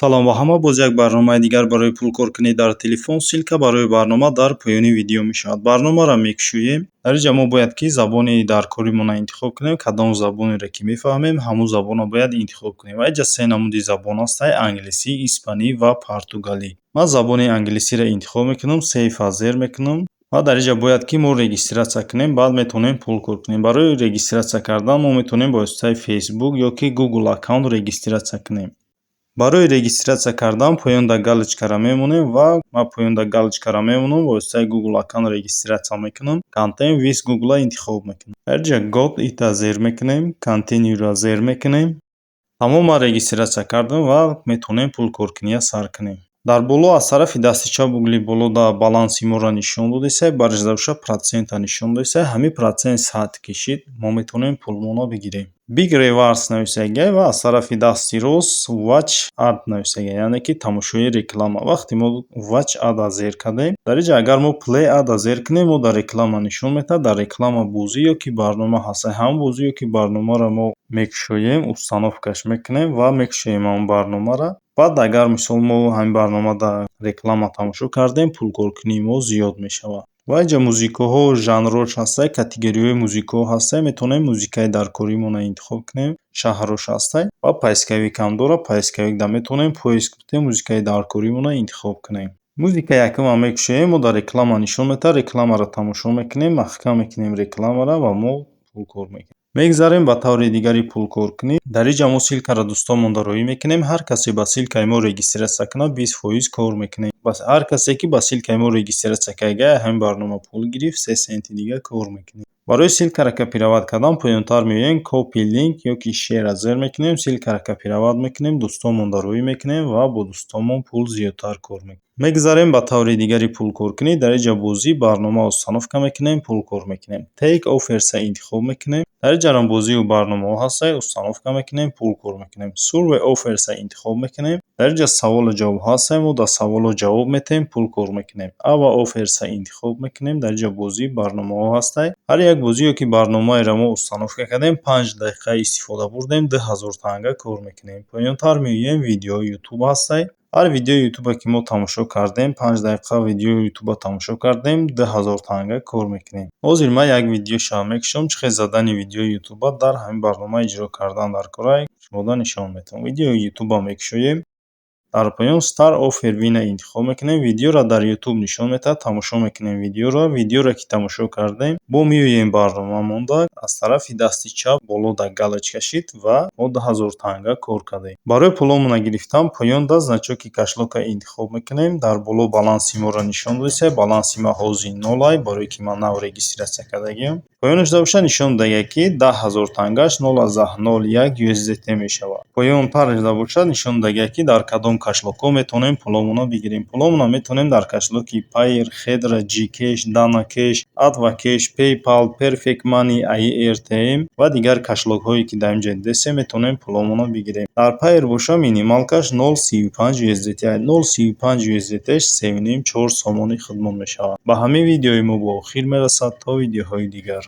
Салом ба ҳама! Боз як барномаи дигар барои пулкоркунӣ дар телефон. Ссылка барои барнома дар поёни видео мешавад. Барномаро мекушоем. Дар инҷа мо бояд ки забони даркоримонро интихоб кунем. Кадом забонеро ки мефаҳмем, ҳамун забонро бояд интихоб кунем. Ва инҷа се намуди забон ҳастанд: англисӣ, испанӣ ва португалӣ. Ман забони англисиро интихоб мекунам, save а зер мекунам ва дар инҷа бояд ки мо регистрация кунем, баъд метавонем пул кор кунем. Барои регистрация кардан мо метавонем бо воситаи Facebook ё ки Google аккаунт регистрация кунем. Барои регистрация кардан поёнда галочкаро мемонем ва ман поёнда галочкаро мемонам, бо воситаи Google аккаунт регистрация мекунам. Continue with Google интихоб мекунам. Дар инҷа Got it зер мекунем, Continue-ро зер мекунем. Тамом, ман регистрация кардам ва метавонем пулкоркуниро сар кунем. Дар боло, аз тарафи дасти чап, угли боло да баланси моро нишон додисай, баржа процента нишон додисай. Ҳамин процент 100 кишид, мо метавонем пулмонро бигирем. Big Rewards нависагиай ва аз тарафи дасти рост Watch Ad нависагиай, яъне ки тамошои реклама. Вақте мо Watch Ad зер кардем, дар инҷа агар мо Play Ad зер кунем, мо дар реклама нишон медиҳад, дар реклама бозӣ ё ки барнома ҳаст. Ҳамон бозӣ ё ки барномаро мо мекушоем, установкаш мекунем ва мекушоем ҳамон барномаро. Баъд агар, мисол, мо ҳамин барномада реклама тамошо кардем, пулкоркунии мо зиёд мешавад. Ва инҷа музикаҳо жанрош ҳастай, категориҳои музикаҳо ҳастай, метавонем музикаи даркоримонро интихоб кунем, шаҳрҳош ҳастай ва поисковикам дорад. Поисковикда метавонем поиск кунем, музикаи даркоримонро интихоб кунем. Музика якумро мекушоем, мо дар реклама нишон медиҳад, рекламаро тамошо мекунем, маҳкам мекунем рекламаро ва мо пул кор мекунем. Мегзарем ба таври дигари пулкоркунӣ. Дар инҷа мо ссылкаро дӯстонмонда роҳӣ мекунем. Ҳар касе ба ссылкаи мо регистрация кунад, 20% кор мекунем. Ҳар касе ки ба ссылкаи мо регистрация карда, ҳамин барнома пул гирифт, 3 центи дига кор мекунем. Барои ссылкаро копировать кардан поёнтар меоем, Copy link ё ки Share зер мекунем, ссылкаро копировать мекунем, дӯстонмонро роҳӣ мекунем ва бо дӯстонмон пул зиёдтар кор мекунем. Мегзарем ба таври дигари пулкоркунӣ. Дар инҷа бозӣ, барнома установка мекунем, пул кор мекунем. Take Offers интихоб мекунем. Дар инҷарам бозию барномаҳо ҳастанд, установка мекунем, пул кор мекунем. Survey Offers интихоб мекунем. Дар инҷа саволу ҷавобҳо ҳастанд, мо дар саволҳо ҷавоб медиҳем, пул кор мекунем. Our Offers интихоб мекунем. Дар инҷа бозӣ, барномаҳо ҳастанд. Ҳар як бозӣ ё ки барномаеро мо установка кардем, 5 дақиқа истифода бурдем, 2000 танга кор мекунем. Поёнтар меоем, видеои Ютуб ҳастанд. Ҳар видеои Ютубе ки мо тамошо кардем, 5 дақиқа видеои Ютуба тамошо кардем, 2000 танга кор мекунем. Ҳозир ман як видеошам мекушам, чӣ хел задани видеои Ютуба дар ҳамин барнома иҷро кардан дар кора шумода нишон медиҳам. Видеои Ютуба мекушоем. Дар поён Start Offer Win интихоб мекунем. Видеоро дар Ютуб нишон медиҳад, тамошо мекунем видеоро. Видеоро ки тамошо кардем, бо меоем барнома монда, аз тарафи дасти чап боло дар галочка шид ва мо 2000 танга кор кардем. Барои пуломонро гирифтан поёнда значоки кошелёка интихоб мекунем. Дар боло баланси моро нишон додиста. Баланси ман ҳозир нолай, барое ки ман нав регистрация кардагиам. Поёнашда бошад, нишон додагиам, ки 10 000 тангаш 0,01 USDT мешавад. Поёнтарашда бошад, нишон додагиам, ки дар кадом кошелёкҳо метавонем пуломонро бигирем. Пуломонро метавонем дар кошелёки Payeer, Хедра, Gcash, DanaCash, AdvCash, PayPal, Perfect Money, AirTM ва дигар кошелёкҳое ки дар инҷа дидастем, метавонем пуломонро бигирем. Дар Payeer бошад, минималкаш 0,35 USDT, 0,35 USDT 3,5-4 сомони худмон мешавад. Ба ҳамин видеои мо ба охир мерасад. То видеоҳои дигар.